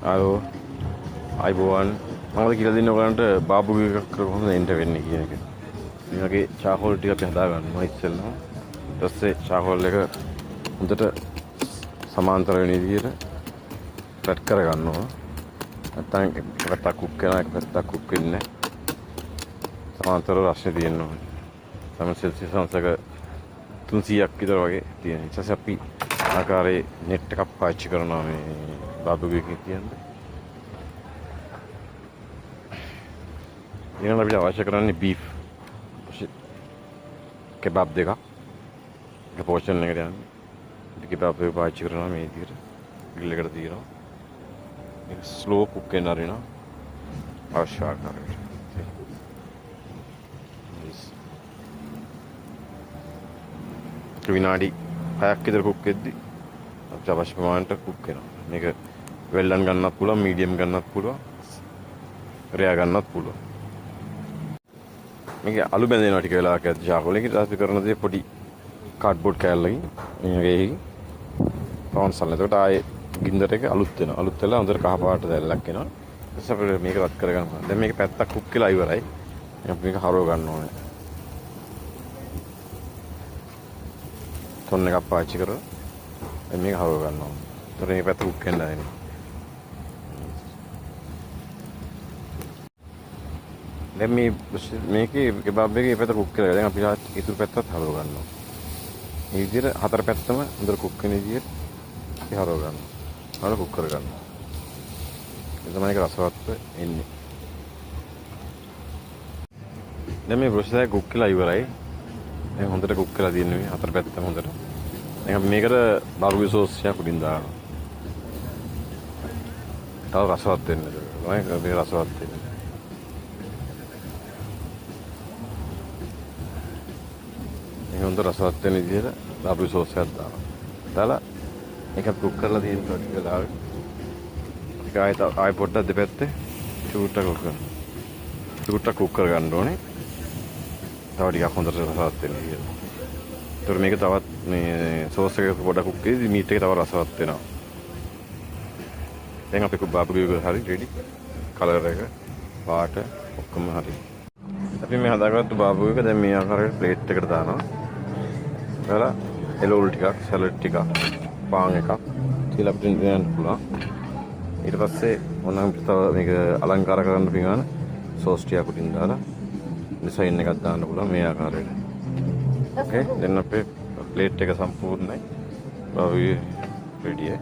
ආයෝ අයිබෝවන් මම අද කියලා දෙන්න ඔයගලන්ට බාබුගේ එකක් කොහොමද එන්න වෙන්නේ කියන එක. මේ වගේ චාකෝල් ටික අපි හදා ගන්නවා ඉස්සෙල්ලම. ඊට පස්සේ චාකෝල් එක හොඳට සමාන්තර වෙන විදිහට ෆ්ලැට් කර ගන්නවා. නැත්තම් එක පැත්තක් කුක් වෙනවා එක පැත්තක් කුක් වෙන්නේ නැහැ. සමාන්තරව රස්නේ තියෙන්න ඕනේ. සම සෙල්සියස් අංශක 300ක් විතර වගේ තියෙන. ඊට පස්සේ අපි ආකාරයේ නෙට් එකක් පාවිච්චි කරනවා මේ බාබුගේ එකේ තියන්න. ඊළඟට අපිට අවශ්‍ය කරන්නේ බීෆ් කෙබාබ් දෙකක්. එක පෝෂන් එකට යන්නේ. ඉතින් කෙබාබ් එක පාවිච්චි කරනවා මේ විදිහට. ග්‍රිල් එකට තියනවා. මේක ස්ලෝ කුක් වෙන අරිනවා. අවශ්‍ය ආකාරයට. විනාඩි 6ක් විතර කුක් වෙද්දි අපිට අවශ්‍ය ප්‍රමාණයට කුක් වෙනවා. මේක වෙල් ඩන් ගන්නත් පුළුවන්, මීඩියම් ගන්නත් පුළුවන්, රෙයා ගන්නත් පුළුවන්. මේක අලු බැඳෙනවා ටික වෙලාවක ඇද්දි චාකෝල් එක. ඊට පස්සේ කරන දේ පොඩි කාඩ්බෝඩ් කෑල්ලකින් මේ වගේ එකකින් පවන්සල්. එතකොට ආයේ ගින්දර එක අලුත් වෙනවා. අලුත් වෙලා හොඳට කහ පාට දැල්ලක් එනවා. ඊට පස්සේ අපිට මේක රත් කරගන්න පුළුවන්. දැන් මේක පැත්තක් කුක් වෙලා ඉවරයි. අපි මේක හරව ගන්න ඕනේ. තොන් එකක් පාවිච්චි කරලා දැන් මේක හරව ගන්න ඕනේ. එතකොට මේ පැත්ත කුක් වෙන්න ආයෙ. දැන් මේ මේකේ කෙබාබ් එකේ මේ පැත්ත කුක් කරලා දැන් අපි ඉතුරු පැත්තත් හරව ගන්නවා. මේ විදිහට හතර පැත්තම හොඳට කුක් වෙන විදිහට අපි හරව ගන්නවා. හරව කුක් කර ගන්නවා. ඒ තමයි ඒක රසවත්ව එන්නේ. දැන් මේ ප්‍රොසෙස් එක කුක් වෙලා ඉවරයි. දැන් හොඳට කුක් කරලා තියෙන්නේ මේ හතර පැත්තම හොඳට. දැන් අපි මේකට බාබිකියු සෝස් එකක් උඩින් දානවා. තව රසවත් වෙන්න. තමයි මේ රසවත් වෙන්නේ. මේක හොඳ රසවත් වෙන විදිහට බාබිකියු සෝස් එකක් දානවා. දාලා ඒක කුක් කරලා තියෙන ටික වෙලාවක ඒක ආයෙ පොඩ්ඩක් දෙපැත්තේ චූට්ටක් කුක් කරනවා. චූට්ටක් කුක් කරගන්න ඕනේ. තව ටිකක් හොඳට රසවත් වෙන විදිහට. ඒතර මේක තවත් මේ සෝස් එක පොඩ්ඩක් කුක් වෙද්දි මීට් එක තව රසවත් වෙනවා. දැන් අපේ බාබිකියු එක හරි රෙඩි. කලර් එක පාට ඔක්කොම හරි. අපි මේ හදාගත්තු බාබිකියු එක දැන් මේ ආකාරයට ප්ලේට් එකට දානවා. දාලා එළවලු ටිකක්, සැලඩ් ටිකක්, පාන් එකක් තියලා අපිට දෙන්න පුළුවන්. ඊට පස්සේ ඕනනම් අපිට තව මේක අලංකාර කරන්න පිඟාන සෝස් ටිකක් උඩින් දාලා ඩිසයින් එකක් දාන්න පුළුවන් මේ ආකාරයට. ඕකේ දැන් අපේ ප්ලේට් එක සම්පූර්ණයි. Barbecue ready.